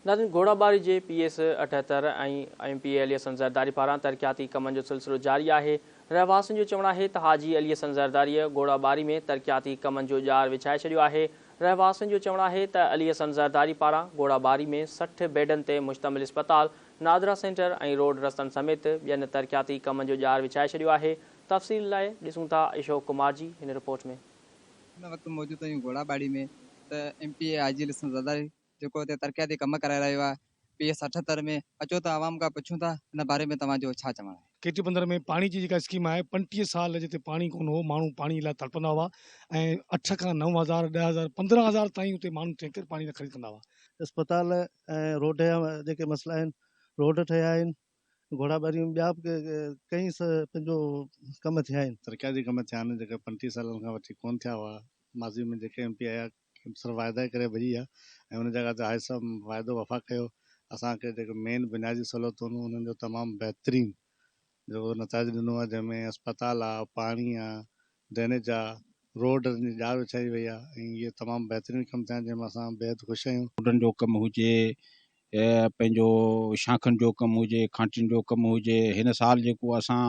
ناظرين گهوڙاٻاري جي P S 78 ۽ M P A Ali Hassan Zardari پاران ترقياتي ڪمن جو سلسلو جاري آهي. رهواسين جو چوڻ آهي ته حاجي علي حسن زرداريء گهوڙاٻاري ۾ ترقياتي ڪمن جو ڄار وڇائي ڇڏيو آهي. رهواسين جو چوڻ آهي ته علي حسن زرداري پاران گهوڙاٻاري ۾ 60 بيڊن تي مشتمل اسپتال، نادرا سينٽر ۽ روڊ رستن سميت ٻين ترقياتي ڪمن جو ڄار وڇائي ڇڏيو آهي. تفصيل لاء ڏسون ٿا اشوڪ ڪمار جي هن رپورٽ ۾. هن وقت موجود آهيون گهوڙاٻاڙي ۾ ته ايم پي اي حاجي علي حسن زرداري جيڪو هتي ترقياتي ڪم ڪرائي رهيو آهي پي ايس 78 ۾ اچو ته عوام کان پڇون ٿا ان باري ۾ توهان جو ڇا چوڻ آهي. ڪيٽي بندر ۾ پاڻي جي جيڪا اسڪيم آهي 35 سال جتي پاڻي ڪونه هو ماڻهو پاڻي لاء تڙپندا هئا ۽ اٺ کان 9000 10000 15000 تائين اتي ماڻهو ٽينڪر پاڻي لاء خريد ڪندا هئا. اسپتال ۽ روڊ جا جيڪي مسئلا آهن روڊ ٺهيا آهن گهوڙا ٻاريون ٻيا به ڪئين پنهنجو ڪم ٿيا آهن. ترقياتي ڪم ٿيا آهن جيڪي 35 سالن کان وٺي ڪونه ٿيا هئا ماضي ۾ جيڪي ايم پي آيا صرف واعدا ئي ڪري ڀڄي ويا ۽ ان جڳهه تي حاجي صاحب واعدو وفا ڪيو اسان کي جيڪي مين بنيادي سهولتون انهن جو تمام بهترين جيڪو نتائج ڏنو آهي جنهن ۾ اسپتال آ پاڻي آ ڊرينيج آ روڊ جي ڄار وڇائي وئي آ ۽ اهي تمام بهترين ڪم ٿيا آهن جنهن مان اسان بيحد خوش آهيون. روڊن جو ڪم هجي پنهنجو شاخن جو ڪم هجي، کانٽين جو ڪم هجي، هن سال جيڪو اسان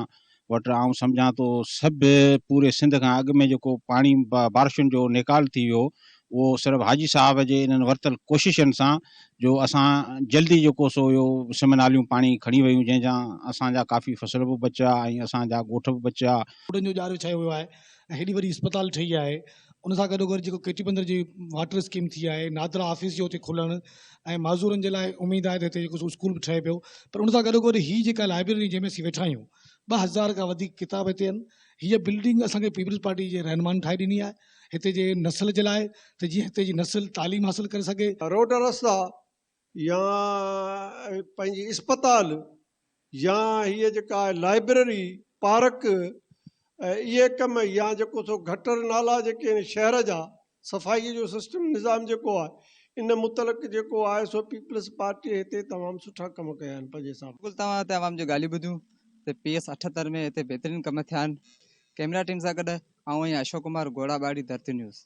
وٽ آئون سمجهان ٿو سڀ پوري سنڌ کان اڳ ۾ جيڪو پاڻي بارشن جو نيڪال ٿي ويو اهو صرف حاجي صاحب جي انهن ورتل ڪوششن سان جو اسان جلدي جيڪو سو اهو سم ناليون پاڻي کڻي ويون جنهن جا اسان جا ڪافي فصل به بچيا ۽ اسان جا ڳوٺ به بچيا. روڊن جو ڄار وڇايو ويو آهي ۽ هيڏي وڏي اسپتال ٺهي آهي ان سان گڏو گڏ جيڪو ڪيٽي بندر جي واٽر اسڪيم ٿي آهي نادرا آفيس جو اتي کلڻ ۽ معذورن جي لاء اميد آهي ته هتي جيڪو سو اسڪول به ٺهي پيو پر ان سان گڏو گڏ هي جيڪا لائبريري جنهن ۾ اسين ويٺا آهيون 2000 کان وڌيڪ ڪتاب هتي آهن هيء بلڊنگ اسان کي پيپلز پارٽي جي رهنمائن ٺاهي ڏني آهي هتي جي نسل جي لاء ته جيئن هتي جي نسل تعليم حاصل ڪري سگهي. روڊ رستا يا پنهنجي اسپتال يا هيء جيڪا آهي لائبريري، پارڪ اهي ڪم يا جيڪو سو گٽر نالا جيڪي آهن شهر جا صفائيء جو سسٽم نظام جيڪو آهي ان متعلق جيڪو آهي سو پيپلز پارٽيء هتي تمام سٺا ڪم ڪيا آهن پنهنجي حساب. بلڪل توهان هتي عوام جون ڳالهيون ٻڌيون ته پي ايس 78 ۾ هتي بهترين ڪم ٿيا آهن ڪئميرا ٽيم سان گڏ آئون آهيان اشوڪ ڪمار گهوڙا ٻاڙي ڌرتي نيوز.